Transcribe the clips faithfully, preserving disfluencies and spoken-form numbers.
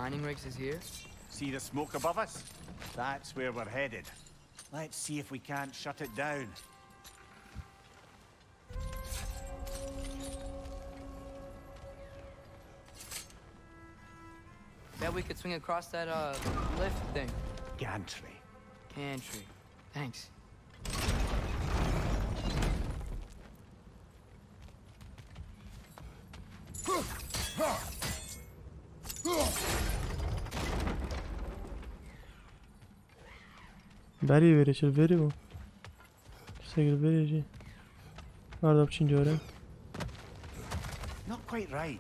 Mining rigs is here. See the smoke above us? That's where we're headed. Let's see if we can't shut it down. Bet we could swing across that, uh, lift thing. Gantry. Gantry. Thanks. Berî verê, çil verê bû. Segir verê jî. Arda biçin care. Not quite right.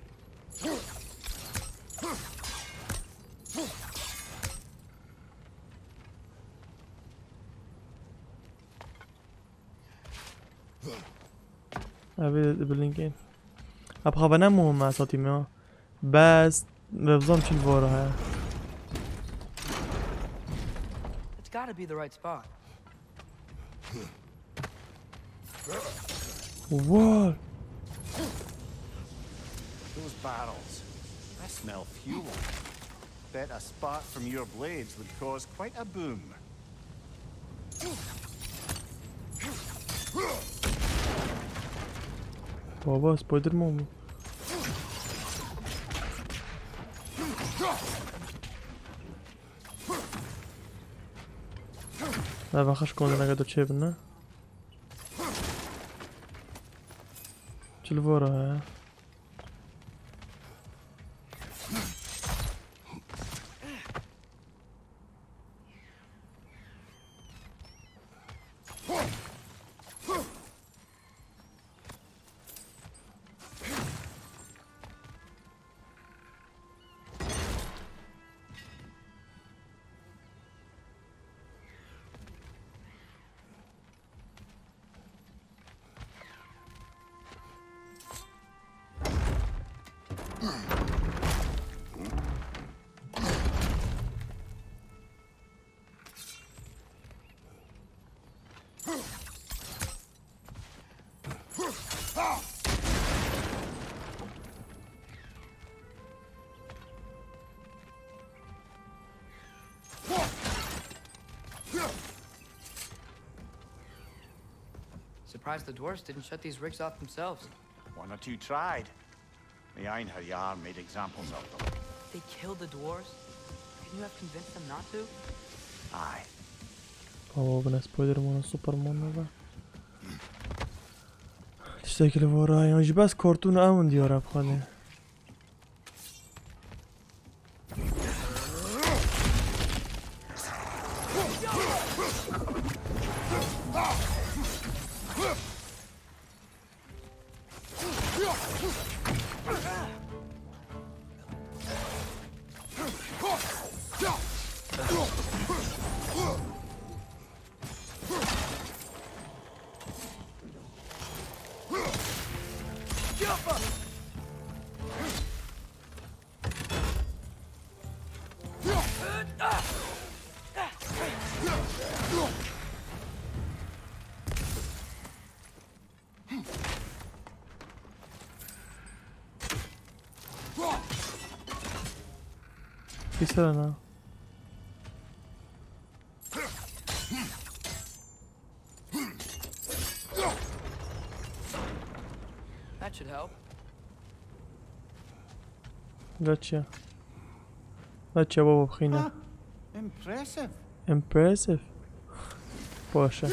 Ev ê bilinkên. Ev xwe ne muhim e, satî me. Bes, vebzam çil vora heye. It's gotta be the right spot. What? Those barrels. I smell fuel. Bet a spark from your blades would cause quite a boom. Baba, Spider-Man bu. Ne ben xaş konu ne kadar çevin ne? Çil vora he. Surprised the dwarves didn't shut these rigs off themselves. One or two tried. The Einherjar made examples of them. They killed the dwarves? Couldn't you have convinced them not to? Aye. Baba, bine Spider-Man, Superman ne be? Tiştekî li vora yan jî bes kartûn ew in diyar ev xanê. Pîsana. That should help. Gotcha. Gotcha baba, bixîne. Ah, impressive. Impressive. Baş e.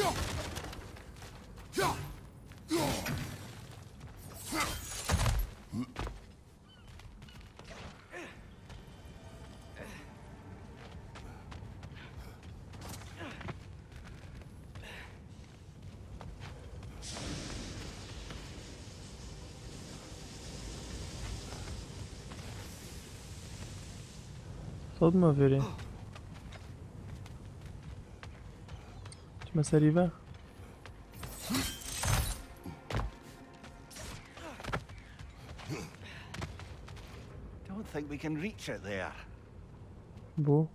Sodma verê. Çime serî ve. Don't think we can reach it there. Bu.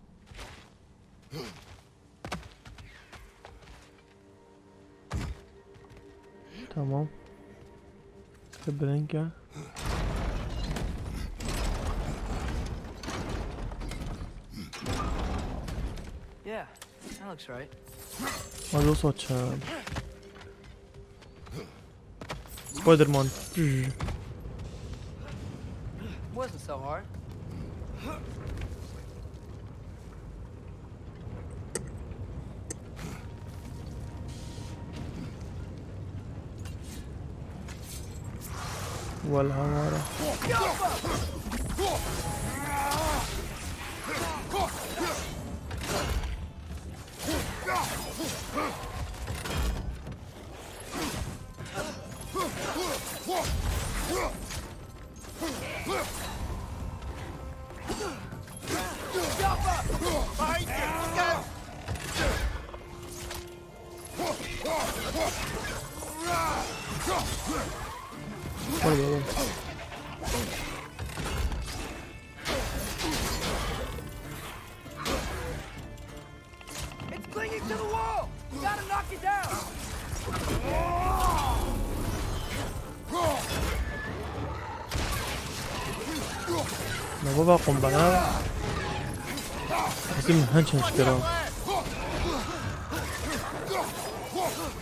Tamam. Te bilenk ya. Yeah, that looks right. Hadi o saçım. Spider-Man. Wasn't so hard. Wala hawara. Vur be oğlum. It's clinging to the wall! You gotta knock it down! Na baba, kombana. Bizim henç henç kira.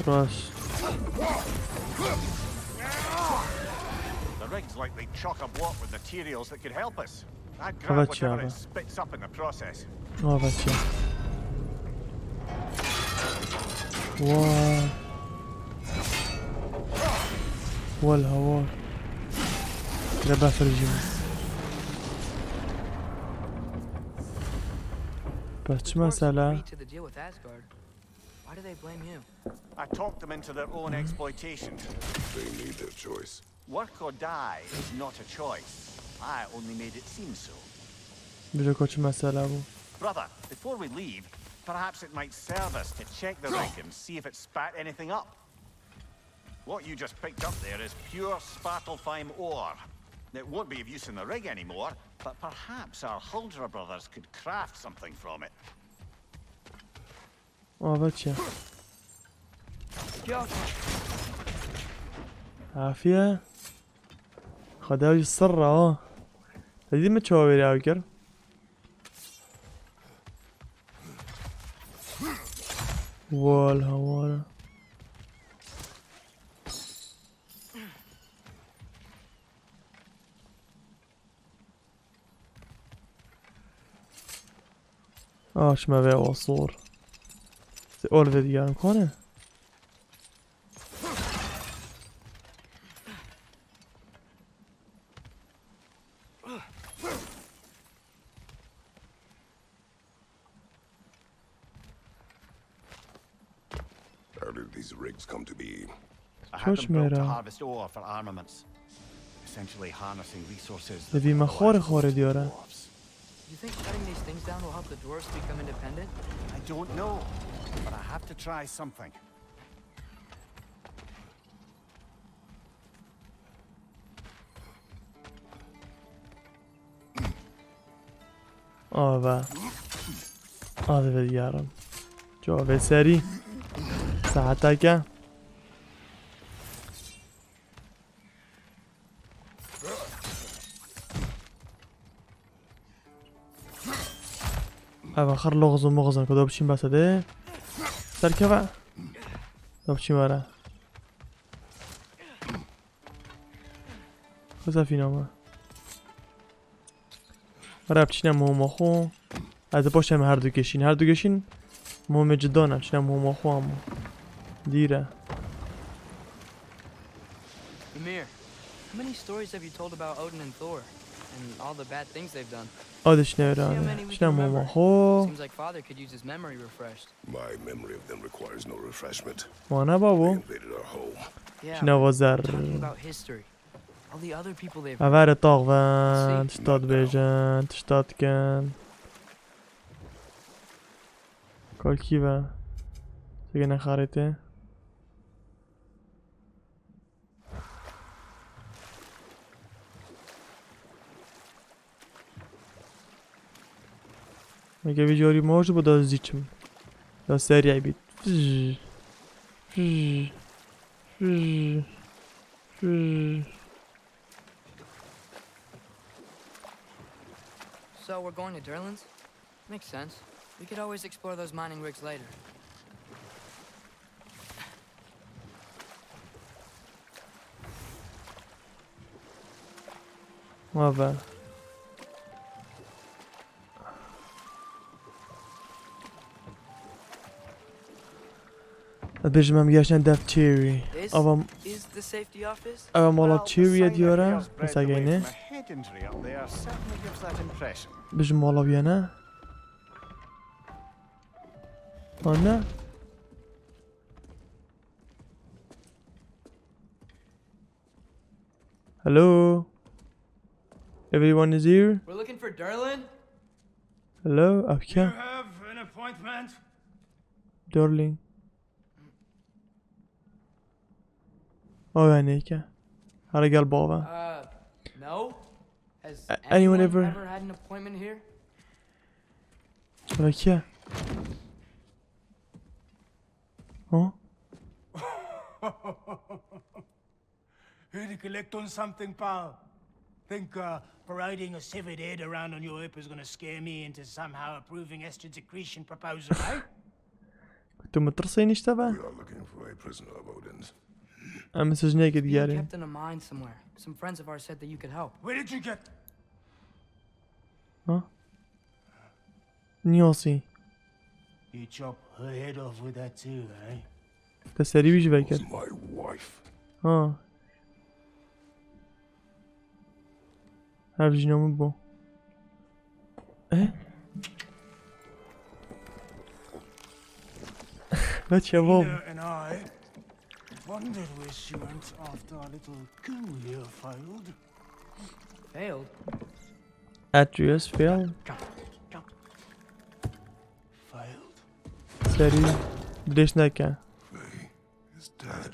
Rast. The rig's likely chock a block with materials that could help us. I'd Kawet grab whatever ya. It spits up in the process. Kawet ya. Vay. Wal hawar. Lebe firjim. Bes çi mesele? Agreed to the deal with Asgard. Why do they blame you? I talked them into their own exploitation. They made their choice. Work or die is not a choice. I only made it seem so. Bile koçu mesele bu. Brother, before we leave, perhaps it might serve us to check the rig and see if it spat anything up. What you just picked up there is pure Svartalfheim ore. It won't be of use in the rig anymore, but perhaps our Huldra brothers could craft something from it. Ava çi? Afiye. Xwedê ew jî sirra ha. Te dî min çawa wêrê ew kir? Wal hawara. Aşme ve osor. Se ol ve diyan kone. How did these rigs come to be? I had them built to Çökmüyor ha. Harvest ore for armaments. Essentially harnessing resources that Devi were me otherwise xore lost xore to diyor ha. Dwarves. You think cutting these things down will help the dwarves become independent? I don't know, but I have to try something. Ava. Ava ve diyarim. Cevabê serî. Saeteke. Ava xir loxz û moxzin ku do biçîn bese de. Serkeve. Do biçîn were. Xizefîna me. Were biçîne moma xo. Ez ê paşê em her du kişîn. Her du kişîn momê cida ne. Biçîne moma xo ama. Dîre. Ymir, how many stories have you told about Odin and Thor and all the bad things they've done? A diçîne See how were. many we Biçîne can moma remember. xo. Seems like Father could use his memory refreshed. My memory of them requires no refreshment. Wana They babo. Invaded our home. Yeah, Çîne but vazer. Talking about history. All the other people they've Evere tax ben, tişta dibêjin, tişta dikin. Kalkî ve. Tegene xarêtê. Mege vî carî ma ji bo da zîçim. Da serî bît. Fij. Fij. Fij. Fij. So we're going to Durlin's? Makes sense. We could always explore those mining rigs later. Mava. Dibêjim em geştin dev Cheery. Ava, ava mala Cheery ye diyara. Mesela geyne. Bijim mala biyana. Ana. Hello? Everyone is here? We're looking for Durlin? Hello? Ev kî ye? Have an appointment? Durlin. O yani ki. Hara gel baba. Uh, no. Has A- anyone anyone ever- ever had an appointment here? Ev kî ye? Ha? Here to collect on something, pal. Think uh, parading a severed head around on your hip is gonna scare me into somehow approving Estrid's accretion proposal, eh? Tu mitirsî nişte be? We are looking for a prisoner of Odin's. Em sicnekê Being digerîn. Kept in a mine somewhere. Some friends of ours said that you could help. Where did you get? Ha? Niyasî. You chop her head off with that too, eh? Te serî wî jî Was vekir. My wife. Ha. Ev jîna min bû. Eh? Veçe bab. Nina and I wondered where she went after our little coup here failed. Failed? Atreus fail. Jump, jump. Failed. Serî dirêj neke. Faye is dead.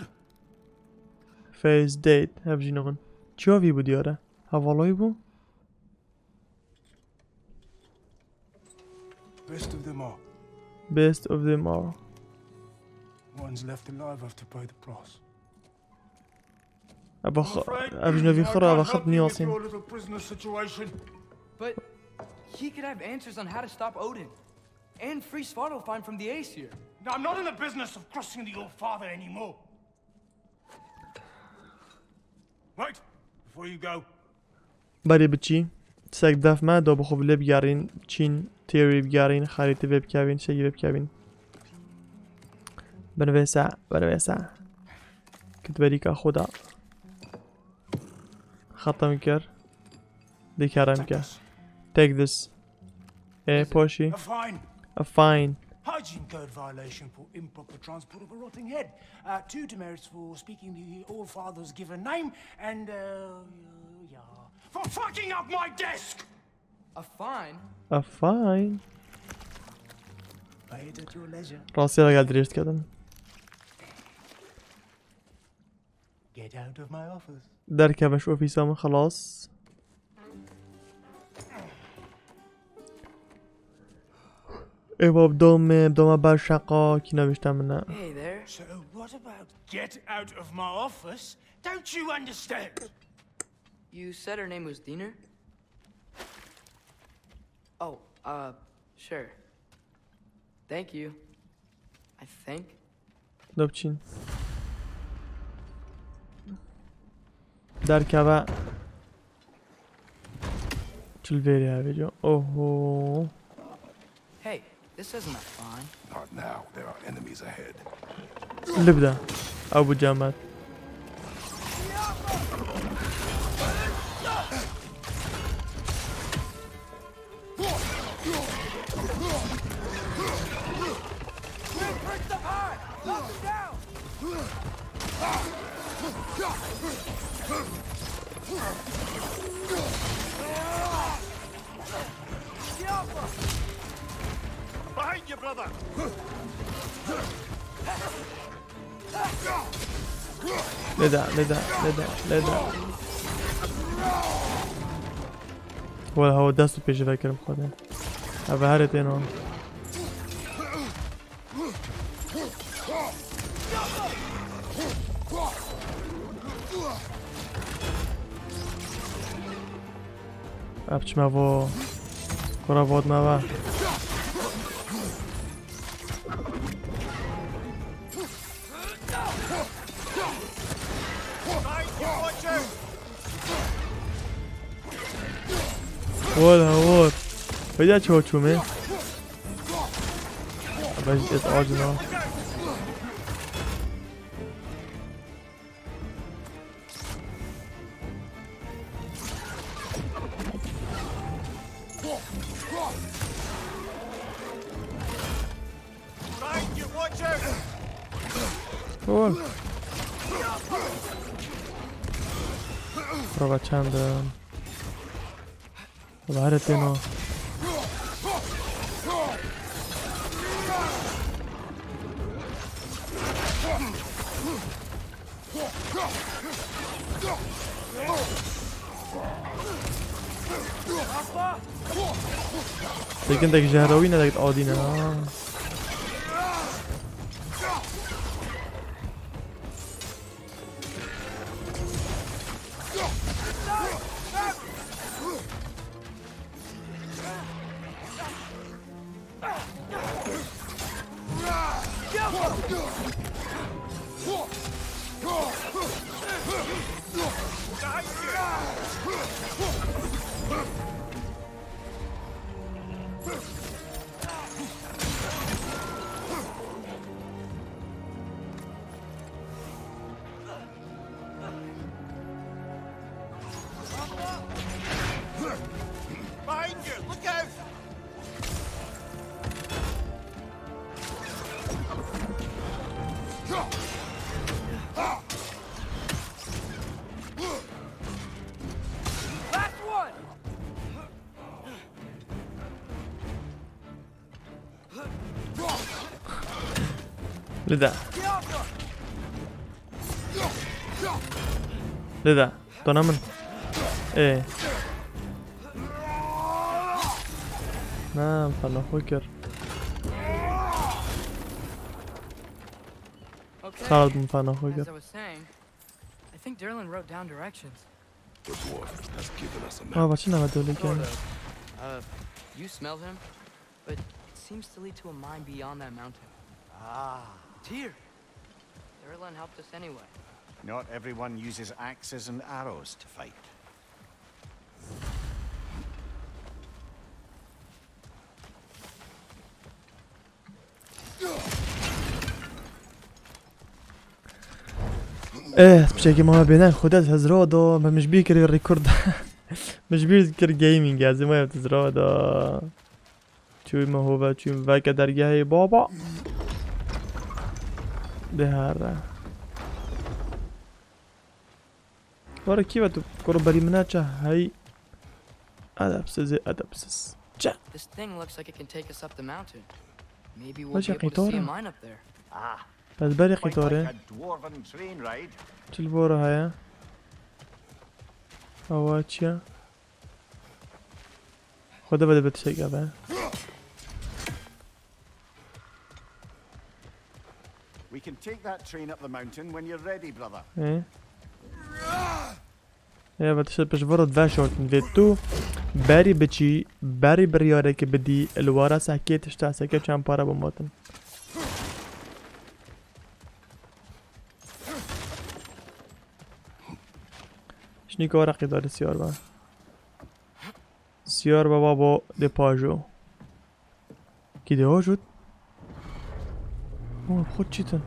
Faye is dead. Ev jîna min. Çiya vî bû diyare? Hevalay bû? Best of them all. Best of them all. One's left alive have to pay the price. Ev xwe, ev jîna vî xwe re, ev xwe niyasîn. Your little prisoner situation. But he could have answers on how to stop Odin and free Svartalfheim from the Aesir. Now, I'm not in the business of crossing the All Father anymore. Right, before you go, Berê biçî. Sek def me, da bi xwe lê bigerîn, çîn, theory bigerîn, xerîtî vê bikevîn, şeyî vê bikevîn. Binivêse, binivêse. Kitberîka xwe da. Xetem kir. Dikerem ke. Take this. E, poşî. A fine. A fine. Hygiene code violation for improper transport of a rotting head. Uh, two demerits for speaking the All Father's given name, and, uh, yeah. For fucking up my desk! A fine? A fine. Pay it at your leisure. Rastî re gel dirêj diketin. Get out of my office. Derkeve ji ofîsa min xilas. Ê bab dom me, doma ber şeqa, kî navişte min e. Hey there. So, what about get out of my office? Don't you understand? You said her name was Diener? Oh, uh, sure. Thank you. I think. Da biçîn. Derkeve. Çil vêrê ev vêrê. Oho. Hey, this isn't a fine. Not now. There are enemies ahead. Libde. Ew bû cemat. Behind you, brother! Leda, leda, leda, leda. Wala hewa dest û pêşî vekirim xwedê. Ev here têna. Ev çime vo. Kura vot me ve. Wol hawor. Vêca çawa çûme? Ama jî ez acina. Gol. Prova çend. Wala here têno. Tekin tek jehrawî ne tek adî ne ha. Behind you! Look out! Last one! Lida. Lida. Dona min. Ê. Na, em fena xwe kir. Okay. Xalid min fena xwe kir. As I was saying, I think Durlin wrote down directions. The dwarf has given us a map. Aa, bak, çi nava döyle Sort geldi. Of. Uh, you smell him, but it seems to lead to a mine beyond that mountain. Ah. Tyr! Durlin helped us anyway. Not everyone uses axes and arrows to fight. Eh, piçekî mama bênen, Xuda ez hezra da, me min ji bîr kir record. Min ji bîr kir gaming, ez ê maya hezra da. Çûyî me hove, çûyî veke dergehê baba. De here. Were kî ve tu kuro berî min neçe hey. Edepsiz, edepsiz. Çe? This thing looks like it can take us up the mountain. Maybe we'll be able to see a mine up there. Ah, ez berî qîtarê. Quite like a dwarven train ride. Çil bora heye. Awa çiya? Xwede bede bit şey gabe. We can take that train up the mountain when you're ready, brother. Ê? Ê, ve tişt pişt vurut veşortin. Vê tu berî biçî, berî biryareke bidî, li wara sekê tişta seke çend para bimatin. Şnîka wara qîdarê siyar be. Siyar baba bo de pajo. Kî de hojut? Oh, xwe çîtin.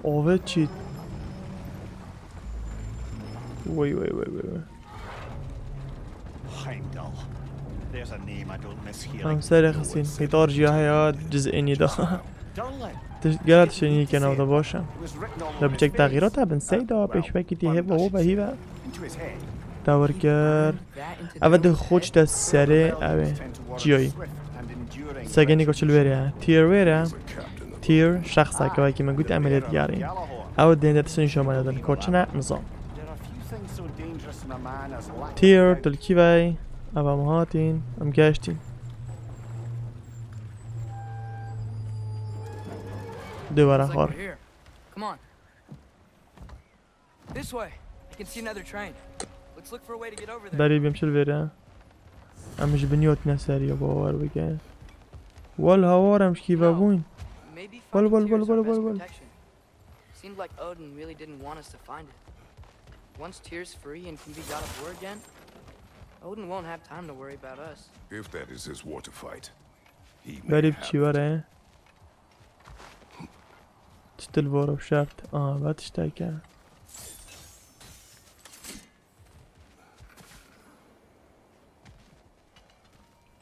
Ove çît. Wey, wey, wey, wey, wey. Heimdall. There's a name I don't miss hearing. Em serê xistin. Qîdar jî heye, ciz enî da. Tişt, gela tiştê nî kena da baş e. Da biçek texîrat hebin, sey da pêşvekî tê hêva û behî ve. Tewir kir. Ev di xwe çite serê ew ê. Çiyayî. Segenî ku çil wêrê ye. Tyr wêrê. Tyr şexseke wekî min got em ê lê digerîn. Ew dê de tiştên şoma nedin. Koçine nizam. Tyr, tu li kî vey? Ev em hatîn. Em geştîn. Dê were xwar. Come on. This way. I can see another train. Let's look for a way to get over there. Berî bêm çil vêre. Em ji binî hotine serî, bawer bike. Wel hawar em ji kî vebûn. Maybe finding Tyr is our best protection. Seemed like Odin really didn't want us to find it. Once Tyr's free and can be God of War again, Odin won't have time to worry about us. If that is his war to fight, he may Berî have biçî were. Çitil voro şert. Aa, ve tişteke.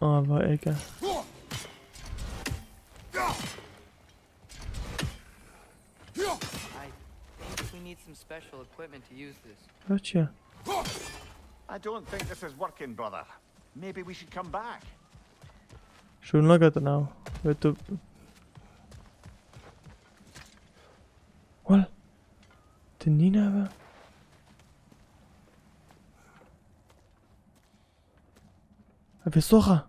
Aa, ve eke. I think we need some special equipment to use this. Ve çi ya? I don't think this is working, brother. Maybe we should come back. Şûr naketin ew. Ve tu... Wal. Tu nîne be. Ev ê soxa.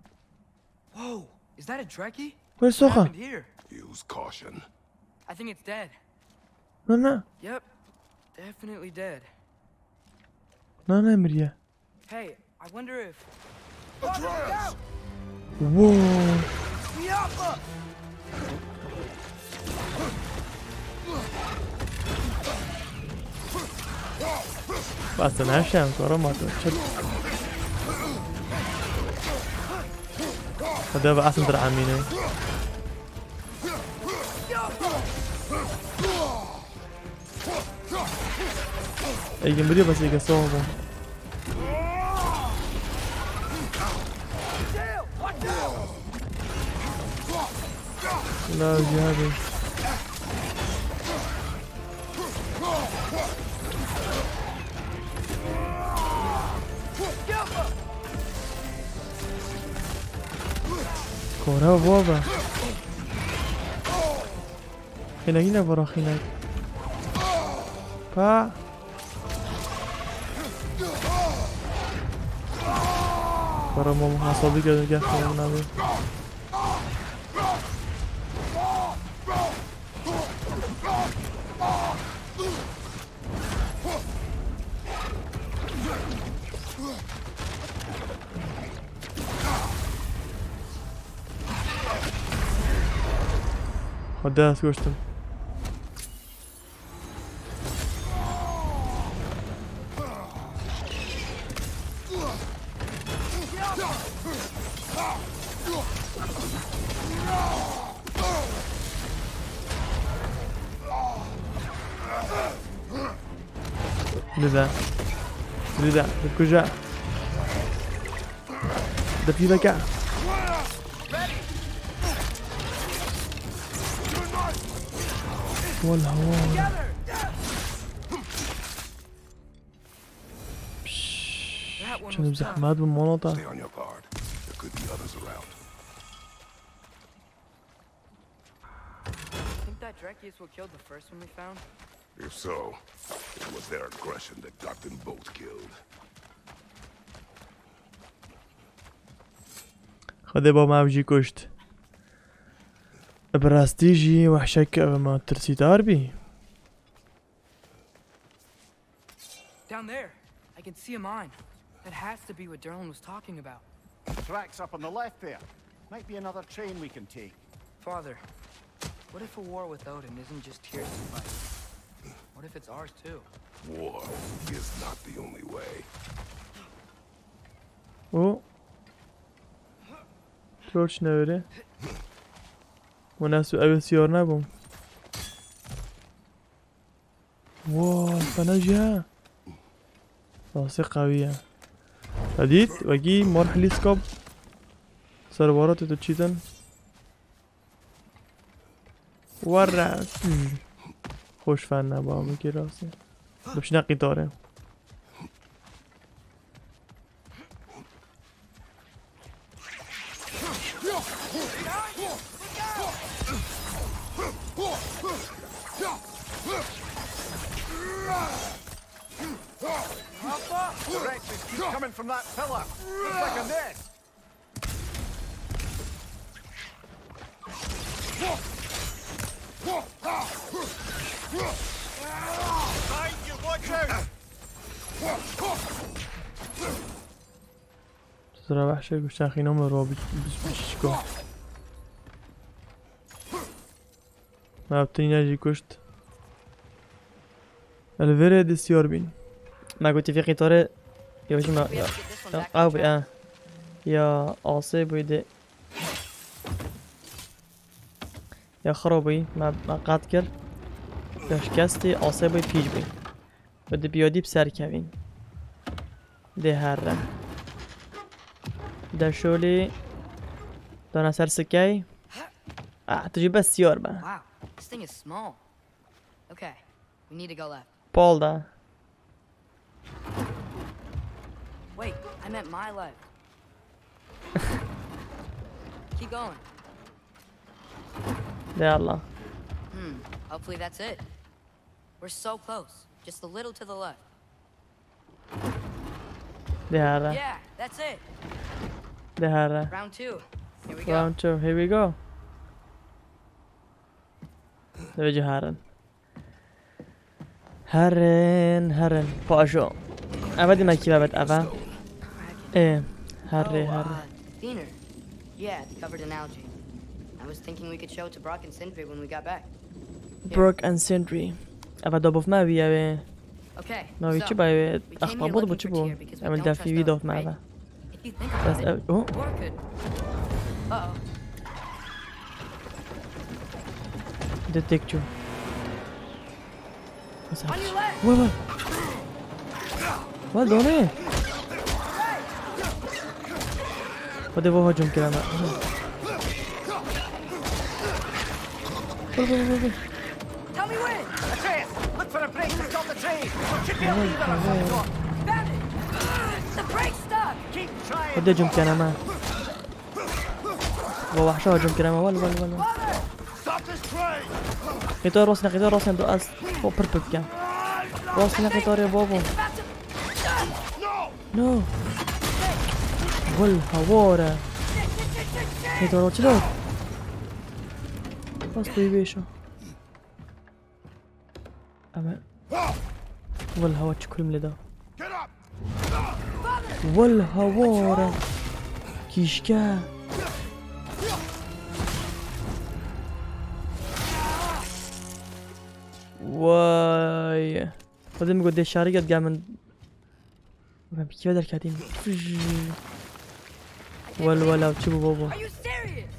Whoa, is that a Trekkie? Wê What soxa. Happened here? Use caution. I think it's dead. Na na. Yep, definitely dead. Na na, miriye. Hey, I wonder if. Atreus! Wow. Bas sen her şeyim koruma tu. Çıl. Hadi be, aslında amine. Ege miriye, bas ege soğuk. La cihadi. Kora baba. Xînek yine vara xînek. Pa. Para mam hasabı geldi, gel falan abi. Hadi az koştum. Lida. Lida. Kuja. Depî veke. Wala wala. Çend zehmet bu monota. Stay on your guard. There could be others around. Think that Trekkie is what killed the first one we found? If so, it was their aggression that got them both killed. Xwedê ba me ev jî kuşt. Bi rastî jî wehşek ev me tirsîdar bî. Down there, I can see a mine. That has to be what Durlin was talking about. Tracks up on the left there. Might be another train we can take. Father, what if a war with Odin isn't just Tyr's fight? What if it's ours too? War is not the only way. û Torç neverê. Û nesu ew siyar nebûm. Vay, fena jî ha. Rastî qewî ye. Te dît, wekî mar hilîskop. Servara tu tu çîtin. Were. Xweş fen neba, wekî rastî. Bişne qîtarê. The wretches keep coming from that pillar. Looks like a nest. Behind you, watch out! Zira wehşe guşten xîna min ro bi-, bi-, bişişko. Mevtinîne jî kuşt. Li vê rê disyar bîn. Me gotî vî qîtorê ya jî me ya, ya ew bû, e. Ya asê bûyî dê. Ya xira bûyî, me, me qet kir. Ya şikestî, asê bûyî, pîç bûyî. Bi di piyadî bi ser kevîn. Dê herre. Deşolî. Dana ser sikey. Ah, tu jî bes siyar be. Wow, this thing is small. Okay, we need to go left. Pal da. Wait, I meant my left. Keep going. Ya Allah. Hmm, hopefully that's it. We're so close. Just a little to the left. Dê herre. Yeah, that's it. Dê herre. Round two. Here we go. Round two, here we go. Dê vêca herin. Herin, herin. Pajo. Eve dî me kî bebet eve. Ê, herre, oh, herre. Uh, Diener. Yeah, covered in algae. I was thinking we could show it to Brok and Sindri when we got back. Brok and Sindri. Eve dabûf me wî eve. Okay, navî çi bayê? Axtabot bû, çi bû? Em li defî wî daf me eve. Bes ev, oh. Dê têk çû. Wê, wê. Wê, done. Xwedê bo hicûm kire me. Wê, wê, wê, wê. Tell me when. Atreus, look for a break to stop the train. We'll chip in the lever of some sort. Found it. The brake's stuck. Keep trying. Xwedê hicûm kene me. Wa wahşa hicûm kire me. Wal, wal, wal, wal. Stop this train. Qîtor rastine, qîtor rastine, do ez xwe pir pir bikim. Rastine qîtorê babo. No. No. Wal hawar e. Qîtor çilo. Bas tu vêşo. Eme. Wal hawa çi kulm lê da. Wal hawa re. Kîşke. Vay. Xwedê min got dê şarî get gel min. Em bi kî ve derketîn? Wel, wel, ew çi bû babo? Are you serious?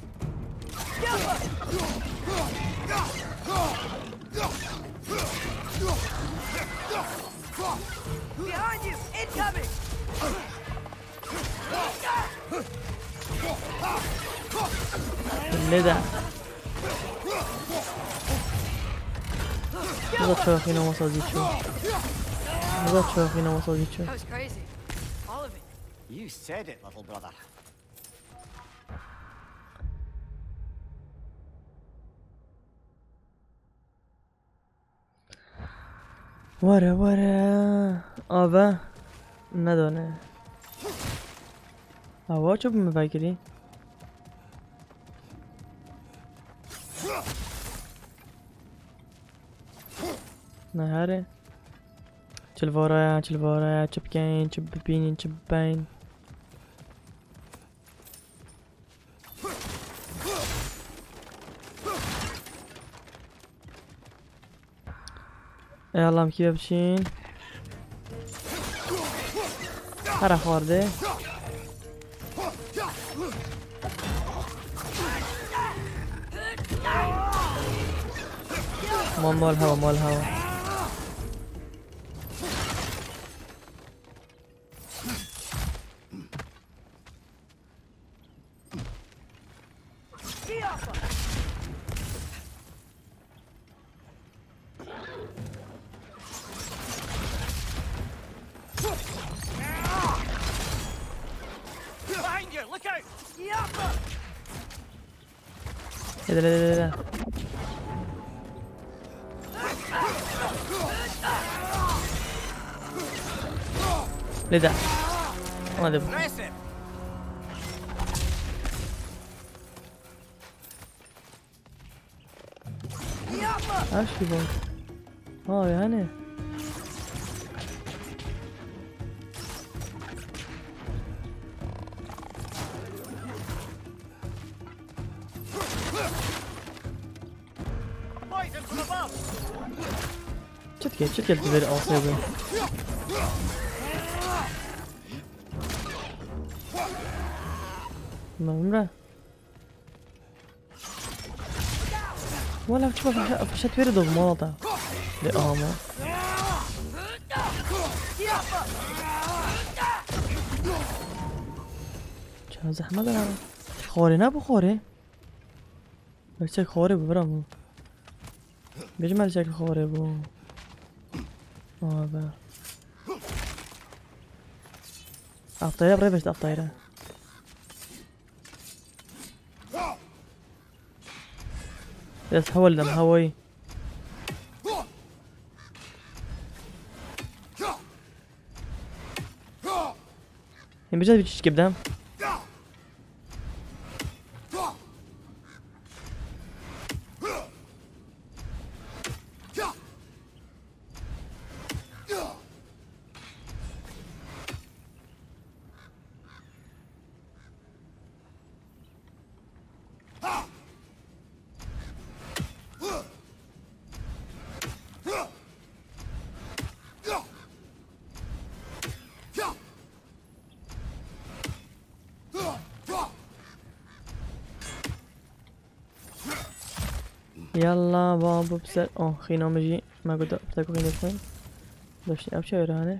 Behind you! Incoming! Lê de. Niza çawa xîna wasa zî çû. Niza çawa xîna wasa zî çû. That was crazy. All of it. You said it, little brother. Were, were. Ave. Nedane. Ava çi bi min vekirî? Nehere. Çilvaraya, çilvaraya, çi bikeyn, çi bibînin, çi bibeyn. Ey Allah'ım, kî biçin. Hara xwardê. Mal, mal hewa, mal hewa. Behind you, look out! Lê de, lê de, lê de. Lê de. Hadi. Her şey var. Ha, yani. Poison from above! Çi dike, çi dike, tu veri asê be. Memre. Wala çi bak, fişet veri de mala da. De ama. Çav zahmet de. Xore ne bu xore? Merçek xorê bû, bira bû. Bêjim merçek xorê bû. Aa be. Ev tayra bi rê veşt, ev tayra. Biraz hewa lidem, hewayî. Em bêje vî çişkê bidem. Yalla, ba, bu ser. Oh, xîna min jî me got, te ku xînê xwe. Doştî, ev çi öyle hani?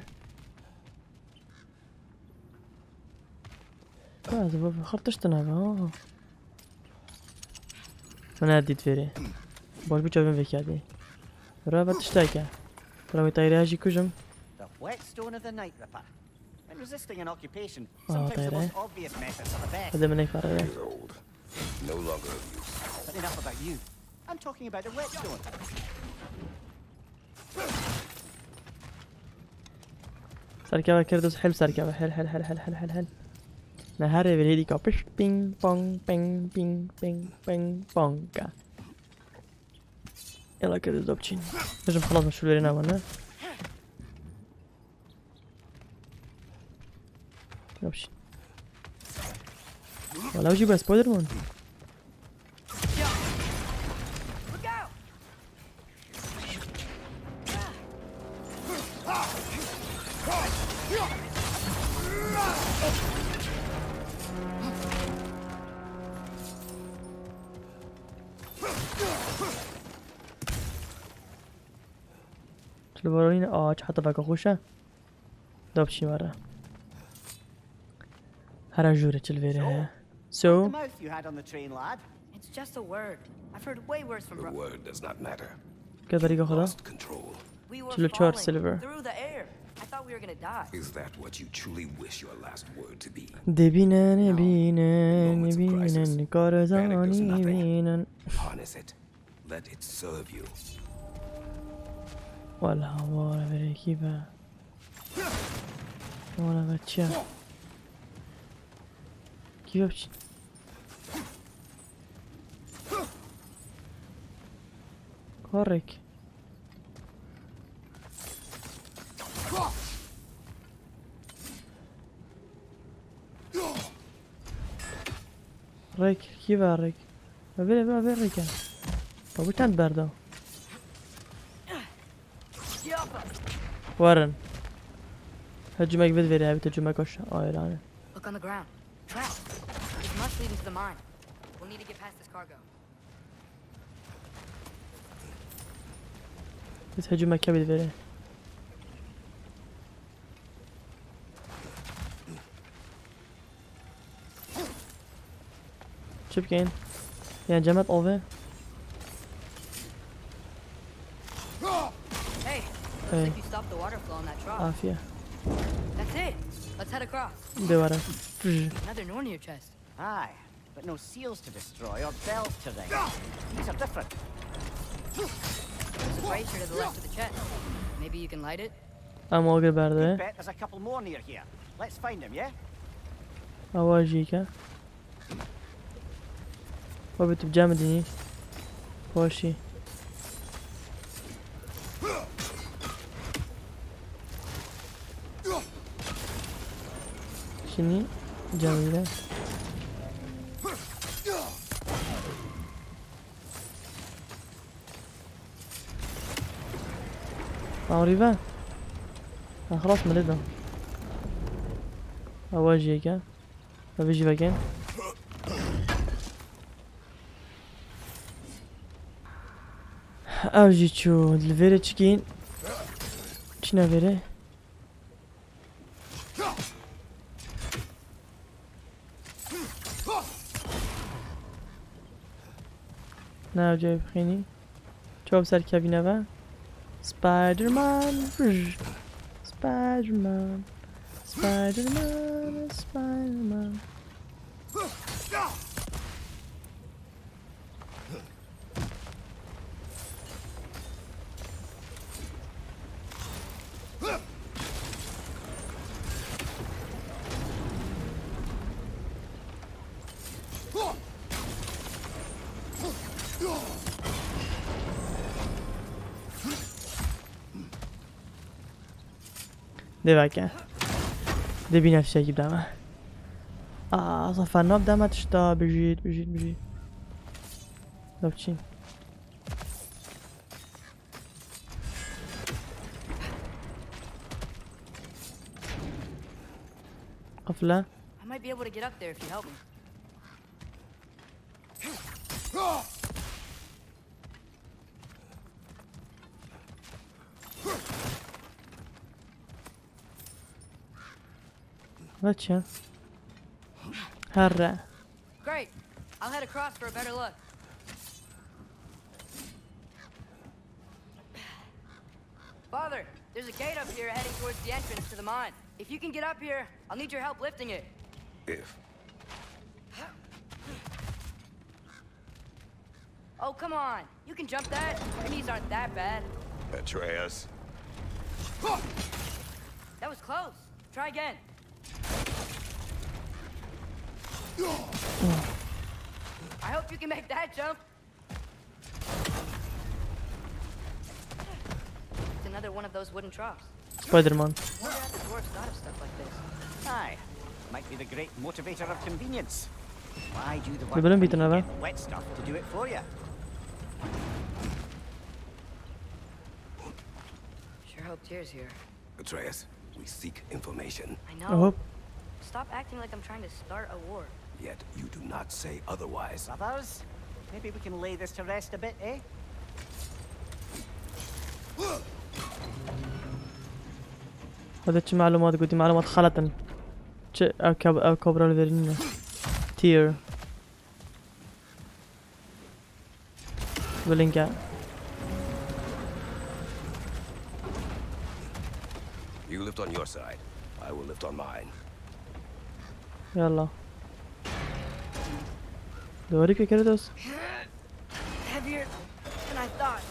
Ha, ez bu xir tişt nebe, ha. Min her dît verê. Baş bû çavên vekerdî. Ra ve tişteke. Ra wê tayreya jî kujim. The whetstone of the Night Ripper. When resisting an occupation, sometimes the most obvious methods are the best. Hadi min ekara ya. Years old. No longer of use. But enough about you. I'm talking about the whetstone. Serkeve kir, duz hel serkeve. Hel, hel, hel, hel, hel, hel, hel. Neherê vê hêdî kapiş. Ping, pong, ping, ping, ping, ping, pong. Yala kir, duz dopçîn. Bijim xelas, min şûlêrê nabane. Dopçîn. Wala jî be Spider-Man. Çil baronî ne, aa, çi heta veke xweş e. Da biçî were. Hera jûre çil vêre heye. So? The mouth you had on the train, lad. It's just a word. I've heard way worse from The bro- word does not matter. Ke berî xwe da. Lost control. We were Çil û çar falling silver. Through the air. I thought we were gonna die. Is that what you truly wish your last word to be? Dibîne, No. nebîne, In moments of crisis, nebîne, panic does nothing. Harness it. Let it serve you. Wala, wala, verê kî be. Wala, be çi ya? Kî be çi? Korek. Rêk, kî ve rêk? Ve vê, ve vê rêke. Ve bu çend berda? Warin. Hecûmek vid verê, ev hecûmek aş-, ayrane. Look on the ground. Trap. This must lead into the mine. We'll need to get past this cargo. Biz hecûmeke bide vere. Çi bikeyin? Yani cemat ove. Hey, looks Hey. like you stopped the water flow on that trough. Afiye. That's it. Let's head across. De were. Another Nornir chest. Aye, but no seals to destroy or bells to ring. These are different. There's a brazier to the left of the chest. Maybe you can light it? Ama o Good berde. bet there's a couple more near here. Let's find them, yeah? Awa jî ke. Baba tu cem dinî. Hoşî. Şinî cemîle. Arîve. Ha, xlas min lê da. Ewa jî yek e. Ev jî veke. Ev jî çû. Li vêrê çi kîn? Çi ne vêrê? Ne ew cayê bixînî? Çav serkevîne ve. Spider-Man. Rj. Spider-Man. Spider-Man. Spider-Man. Dê veke. Dê bîne fişekî bideme. Aa, zafer nab deme tişta. Bijît, bijît, bijît. Nab çî? Qifle. I might be able to get up there if you help me. Ve çi? Herre. Great. I'll head across for a better look. Father, there's a gate up here heading towards the entrance to the mine. If you can get up here, I'll need your help lifting it. If. Oh, come on. You can jump that. Your knees aren't that bad. Atreus. That was close. Try again. I hope you can make that jump. It's another one of those wooden troughs. Spider-Man. Wonder how the dwarves thought of stuff like this. Aye. Might be the great motivator of convenience. Why do the work Öbürün when bitene you be. Get the wet stuff to do it for you? Sure hope Tyr's here. Atreus, we seek information. I know. Aha. Stop acting like I'm trying to start a war. Yet you do not say otherwise. Brothers, maybe we can lay this to rest a bit, eh? Hadi çi malumat gotî, malumat xelet in. Çi ev kab-, ev kabra li verî nîne. Tyr. Bilinge. You lift on your side. I will lift on mine. Yalla. Doğru ki Kratos. Heavier than I thought.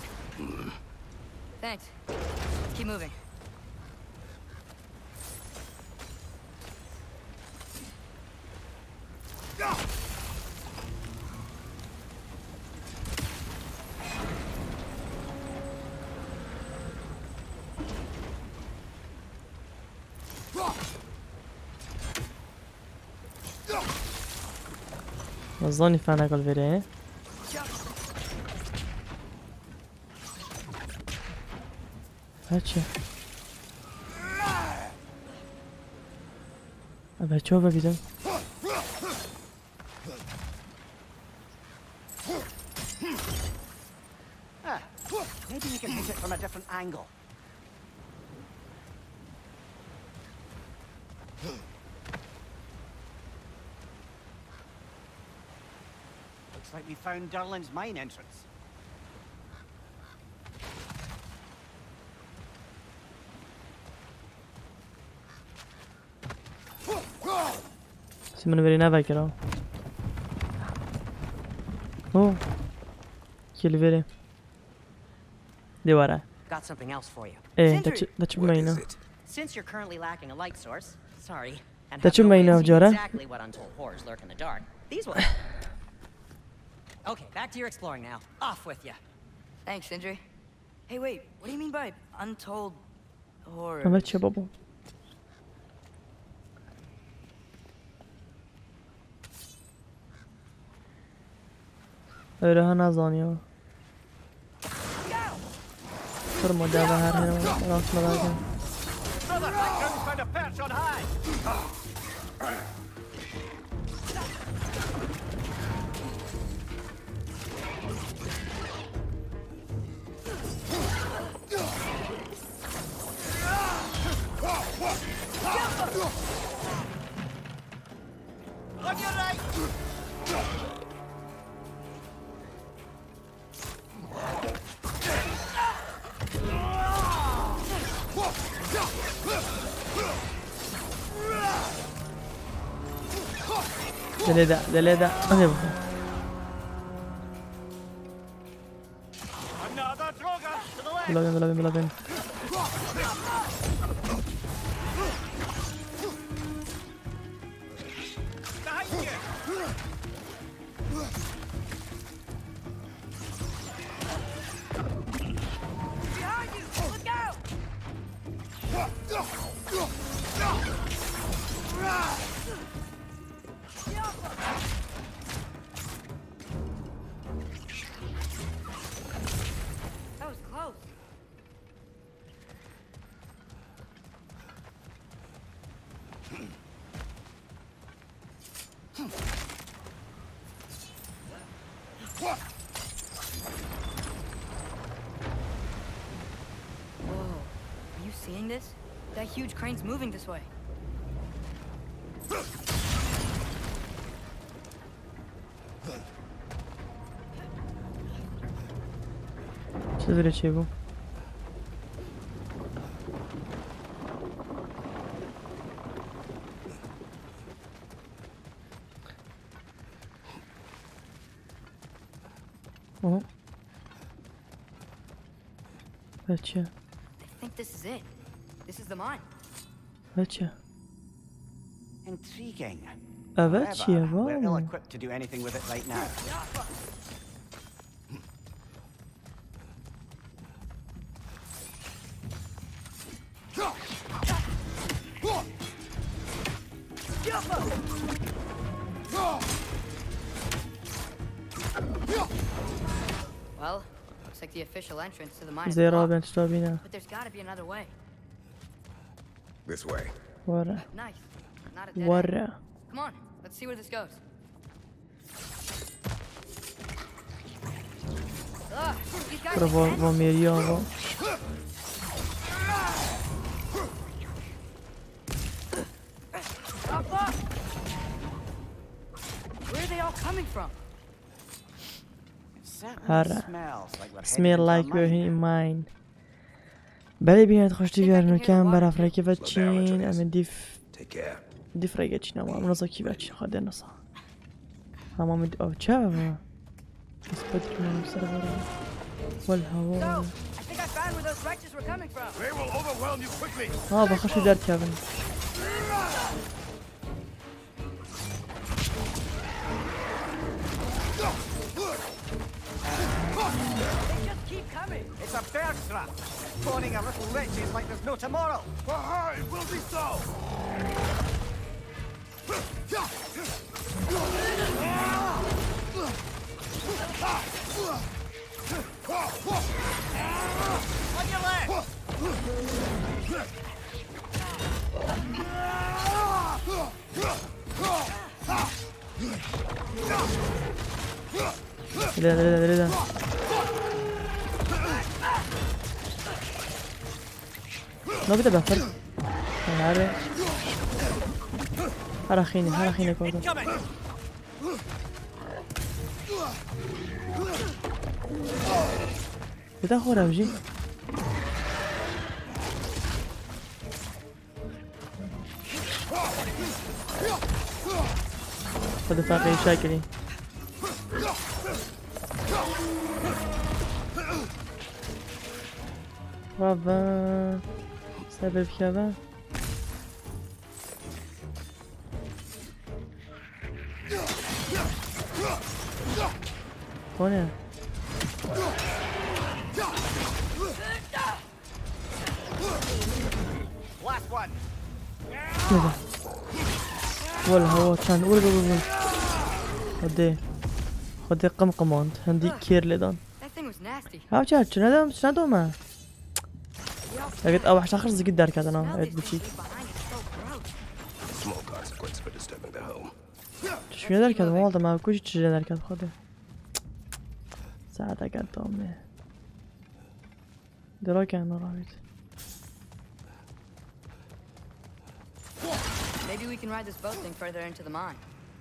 Thanks. Let's keep moving. Zanî fena gel verê. Heçe. Ebe ço vebîdim. Ah, maybe you can hit it from a different angle. Looks like we found Durlin's mine entrance. Simon verî nevekira. Oh. Kil verî. Dê were. Got something else for you. Ê, Sindri! Te çi, te çi bimeyna? Since you're currently lacking a light source, sorry, and Te have çi no way of bimeyna seeing cara? Exactly what untold horrors lurk in the dark, these will. Okay, back to your exploring now. Off with you. Thanks, Sindri. Hey, wait, what do you mean by untold horrors? Eve çi babo? Öyle ha nazanıyor. Kurmo dava her her rast me lazim. Delê de, delê de. Hadi bakalım. Bila bin, bila bin, bila bin. That was close. Whoa, are you seeing this? That huge crane's moving this way. Çi vire çêbû? Aha. Ve çi? I think this is it. This is the mine. Ve çi? Intriguing. Evet, However, çi ye, we're var mı? Ill-equipped to do anything with it right now. Well, looks like the official entrance to the mine is Zêra blocked. Ben tutabîne. But there's gotta be another way. This way. Were. Nice. Not a dead end. Were. Come on, let's see where this goes. Ugh, these guys are endless. Bravo, va mêriya va. Where are they all coming from? It certainly smells like we're heading into a mine. Hara. Smell like we're in mine. Belê bîne xweştî ver nûken berafrekî ve çîn, em ê dîf, dîf rege çîn ama em naza kî ve çîn xwe dê nasa. Ama min ev çi ev e? Ez pê dikî min ser vere. Wel hewa. So, I think I found where those wretches were coming from. They will overwhelm you quickly. Ha, bi xweşî derkevin. They just keep coming. It's a bear trap. Spawning a little wretch is like there's no tomorrow. Aha, it will be so. On your left. Lê de, lê de, lê de. Nobî de befir. Here. Hera xînê, hera xînê kordo. Bide xwe rewjî. Xwe difeqê şakirî. Baba. Sebep keve. Kone. Last one. Wala hewa çend. Wala, wala, wala. Xwedê. Xwedê qim qimand. Hindî kêr lê dan. That thing was nasty. Hewce, çi nedom, çi nedome? Eget ew hişa xir zikî derketin ha, eget biçîk. Small consequence for disturbing the home. Çişmîne derket, mal da me kujî çişe derket xwedê. Saeteke tam ê. Dira ke hema ravît. Maybe we can ride this boat thing further into the mine.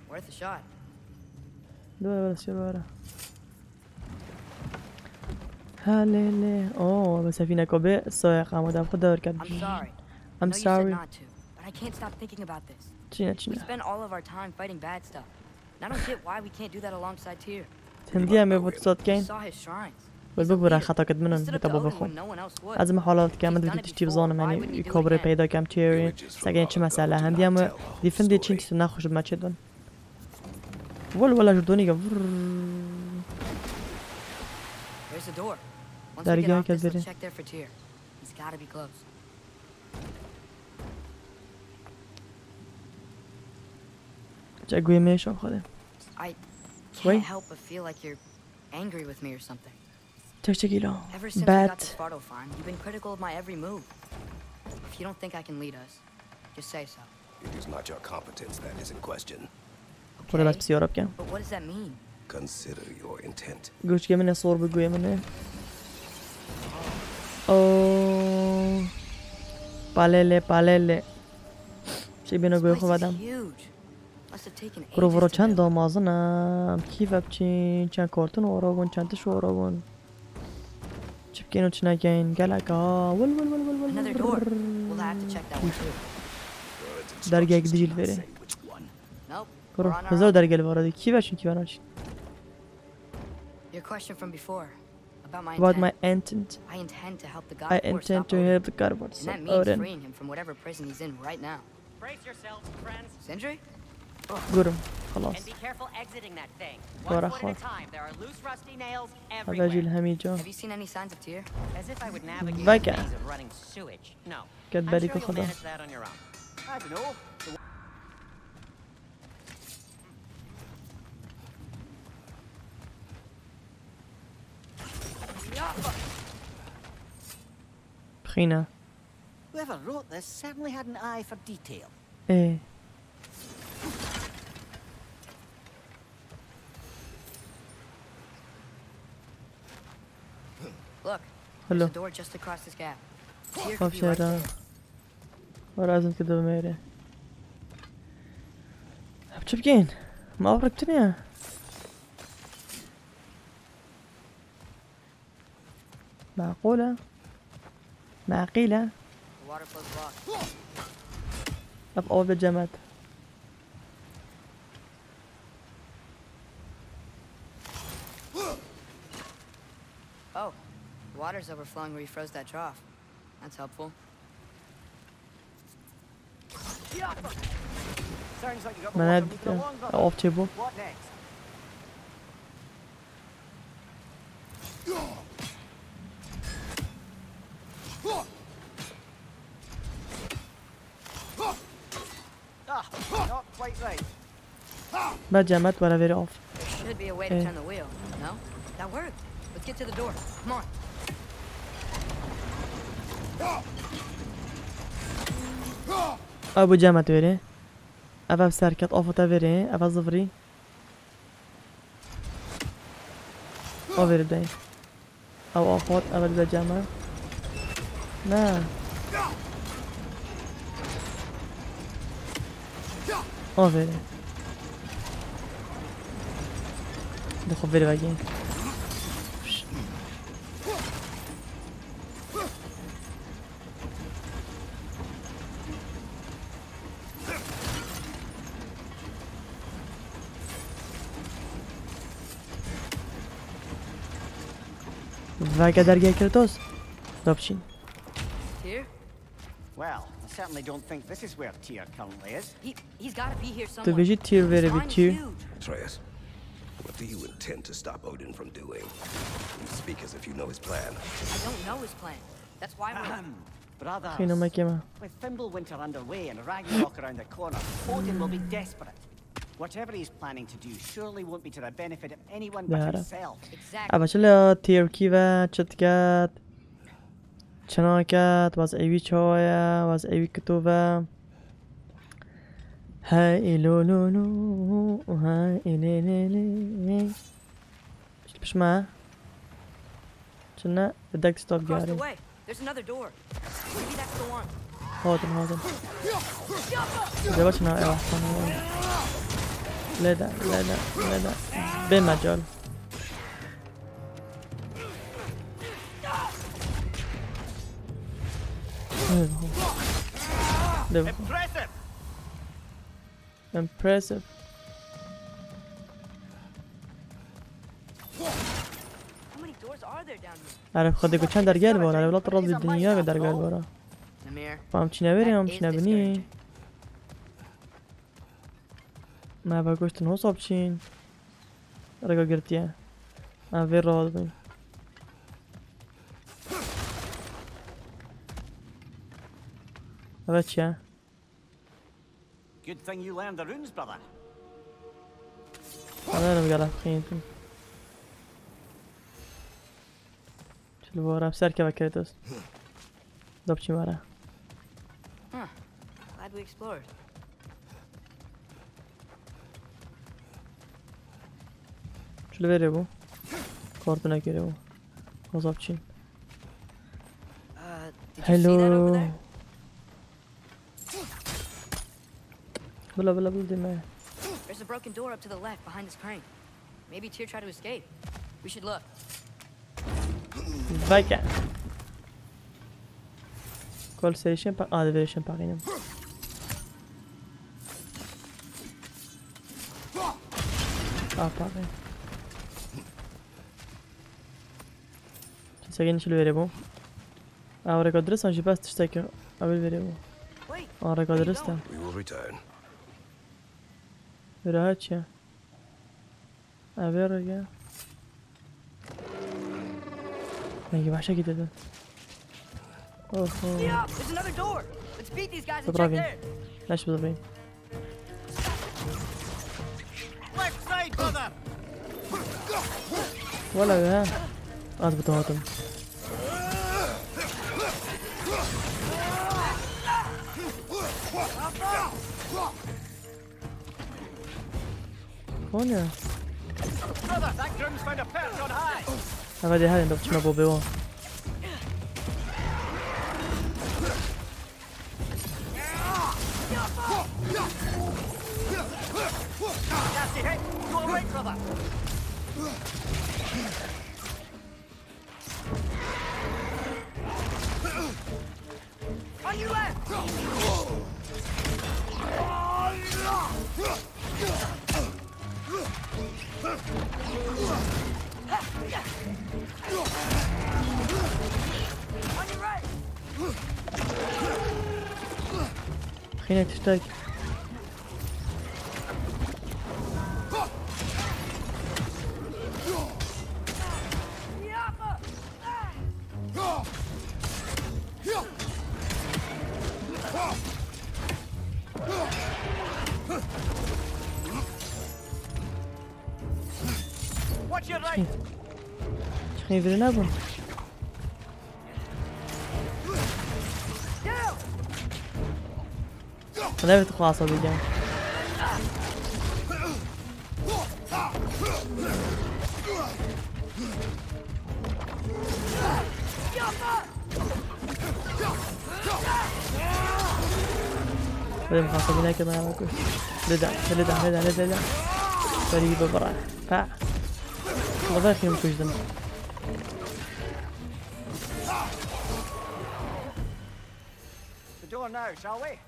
Worth a shot. Dua wala sir wala. Halele. Oh, be sefîneka bê sayeqa me de xwe dewr ket. I'm sorry. I'm I know you said sorry. Not to, but I can't stop thinking about this. Çine, çine. We spend all of our time fighting bad stuff. And I don't get why we can't do that alongside Tyr. Hindî em ê bo tu sot keyn. Saw his shrines. Wê bibûre xeta ket min in, bita bo bixwe. Ez me halal dikem, min divî tiştî bizanim, yanî kobrê peyda kem, Tyr, sekên çi mesele. Hindî em dî findê çin tiştî nexweş bi me çêdibin. Wal wala ji donî ge. Vrrr. There's a door. Once we get off this, let's check there for Tyr. He's gotta be close. Çek guhê me şo xwedê. I can't help but feel like you're angry with me or something. Çek çek îla. Ever since we got to Svartalfheim, you've been critical of my every move. If you don't think I can lead us, just say so. It is not your competence that is in question. Xwedê bes pisyara bikim. But what does that mean? Consider your intent. Goçkê min e sor bi guhê min e. Oo. Palele, palele. Şey bêne guhê xwe vedem. Kuro vuro çend damazin e. Kî ve biçîn, çend kartin ora bûn, çend tiş ora bûn. Çi bikên û çi nekeyn, gelek a. Wil, wil, wil, wil, wil, Another wil, door. We'll have to check that one too. Dergek dijî li vêrê. Nope. Kuro, hezar dergel var hadi. Kî ver çin, kî ver çin. Your question from before about my intent. About my intent. I intend to help the god. I intend to help the god. And that means freeing him from whatever prison he's in right now. Brace yourselves, friends. Sindri? Gurim, xelas. And be careful exiting that thing. One foot at a time. There are loose, rusty nails everywhere. Have you seen any signs of Tyr? As if I would navigate a maze of running sewage. No. I'm sure you'll manage that on your own. I don't know. Bixîne. Whoever wrote this certainly had an eye for detail. Ê. Look, there's a door just across this gap. Here could be right there. Were ez ê dibim êrê. Ev çi bikên? Ma ev riktin ya. Meqûl e. Meqîl e. Ev av bi cemet. Oh, water's overflowing where you froze that trough. That's helpful. Sounds like you got the water moving along, brother. What next? Ah, not quite right. Bence Ahmet were vêrê av. There should be a way to turn the wheel, no? That worked. Let's get to the door. Come on. Ew bû cem et wêrê. Ev ev serket, afo te vêrê, ev ev zivirî. O vêrê dey. Ew axwat, ev dibe cem e. Ne. Aferin. Di xwe vêrê vegê. Veke dergehê Kratos. Dapçîn. Tyr? Well, I certainly don't think this is where Tyr currently is. He, he's gotta be here somewhere. Tu bêjî Tyr vêrê bî, Tyr. Atreus, what do you intend to stop Odin from doing? You speak as if you know his plan. I don't know his plan. That's why we're Brothers, xîna me kêm e. With Fimbulwinter underway and Ragnarok around the corner, Odin will be desperate. Whatever he's planning to do surely won't be to the benefit of anyone but himself. Exactly. Eva çi li Tirkî ve çi diket? Çi naket, wez'ê wî çawa ye, wez'ê wî kitûv e. Hey lo lo lo, hey lê lê lê. Pişt pişt me. Çi ne? The deck stop Across the gari. Way. There's another door. Maybe that's the one. Hatin, hatin. Acaba çi ne? Eyvah, sana. Lê de, lê de, lê de. Bê mecal. Impressive. Impressive. How many doors are there down here? Erê xwedê ku çend dergel var, erê welat razî dinya ve dergel var. Namir, fam çîne verê, am çîne binî. Me ve goştin hosap çîn. Rega girtiye. Ha, vê rahat bin. Evet ya. Good thing you learned the runes, brother. Anladım, gel, xeyintim. Şöyle bu ara serkeve Kratos. Dopçi mara. Huh. Glad we explored. Şöyle veriyor bu. Kartına geliyor bu. Gazapçı. Uh, did you see that over there? Hello. Bla bla bla deme. There's a broken door up to the left behind this crane. Maybe Tyr tried to escape. We should look. Vay ke. Kol serişen pa-, aa, verişen pakînim. Aa, pakî. Çi sekin çil verê bu. Aa, reka dirist an jî bes tiştekî. Ew verê bu. Wait, aa, reka dirist e. We will return. Rahat ya. Ev ê rêge. Rengî başa gidedin. Oho. Yeah, there's another door. Let's beat these guys and check there. Biravîn. Leş biravîn. Left side, brother. Wala ya. Az bi hatim. Konya. Brother, that groom's found a perch on high. Hadi, hadi, bak, şuna bobe o. Nasty hit. Go away, brother. On your left! On your right! Xîne tiştek. Watch your right! Çixî viri nebûn. Down! Xwedê bi tu xwasa bigem. Xwedê bi xwasa bî neke me ya kuş. Lê de, lê de, lê de, lê de, lê de. Berî bibire. Pa. Xwedê xîm kujdim. The door now, shall we?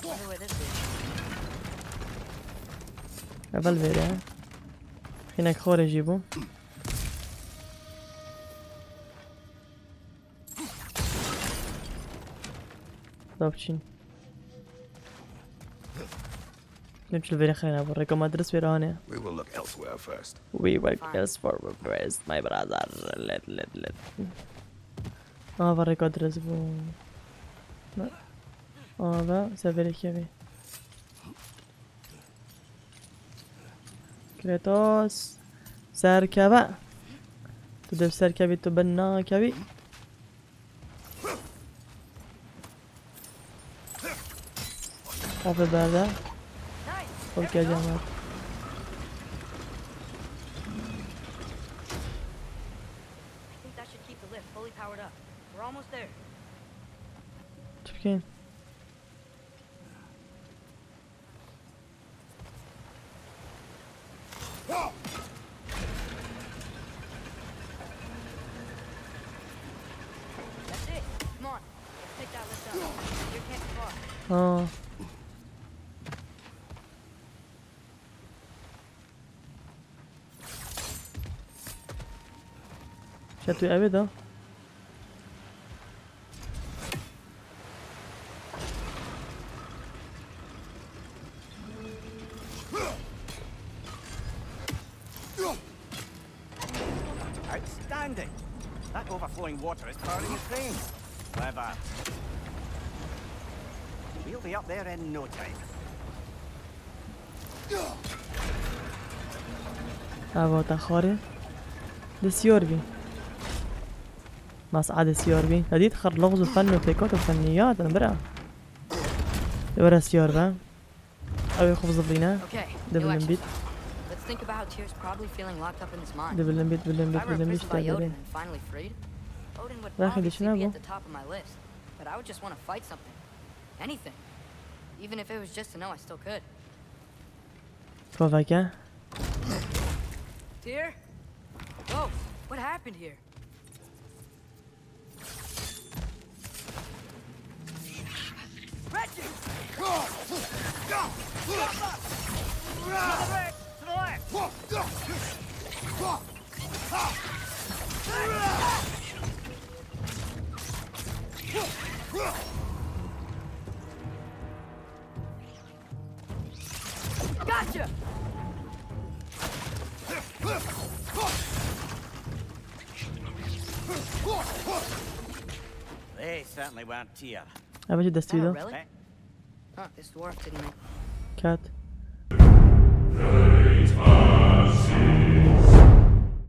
Wonder where this leads. Evel vêre. Hinek xorê jî bû. Da biçîn. Him çil vêrê xeyna bû. Rêka me dirist vêre hane. We will look elsewhere first. We will look elsewhere first, my brother. Let, let, let. Ava rêka dirist bû. Ne. Ava severê kevê. Kratos. Serkeve. Tu dê serkevî, tu bin nakevî. Ev berde. Okey, camat. I think that should keep the lift fully powered up. We're almost there. Çi bikên? That's it. Come on. Let's take that lift up. Your camp's far. Ha. Çetu eve da. Outstanding! That overflowing water is powering the crane. Clever. We'll be up there in no time. Ava te xwarê. Destiyar bî. Mes'e destiyar bî. Nedît xir lewz û fen û pêkat û feniyat in bira. Were destiyar be. Ew ê xwe bizivîne. Okay, new Dibilim action bît. Shot. Let's think about how Tyr's probably feeling locked up in his mind. Dibilim bît, bilim If I bît, were bilim bît imprisoned by işte Odin böyle. And finally freed, Odin would Belki probably düşüne be bu. At the top of my list. But I would just want to fight something. Anything. Even if it was just to know I still could. Koveke. Tyr? Whoa, what happened here? Wretches! Another red! To the left! Gotcha! They certainly weren't Tyr. Ev jî destî Oh, da. Really? Huh, this dwarf didn't make Kat.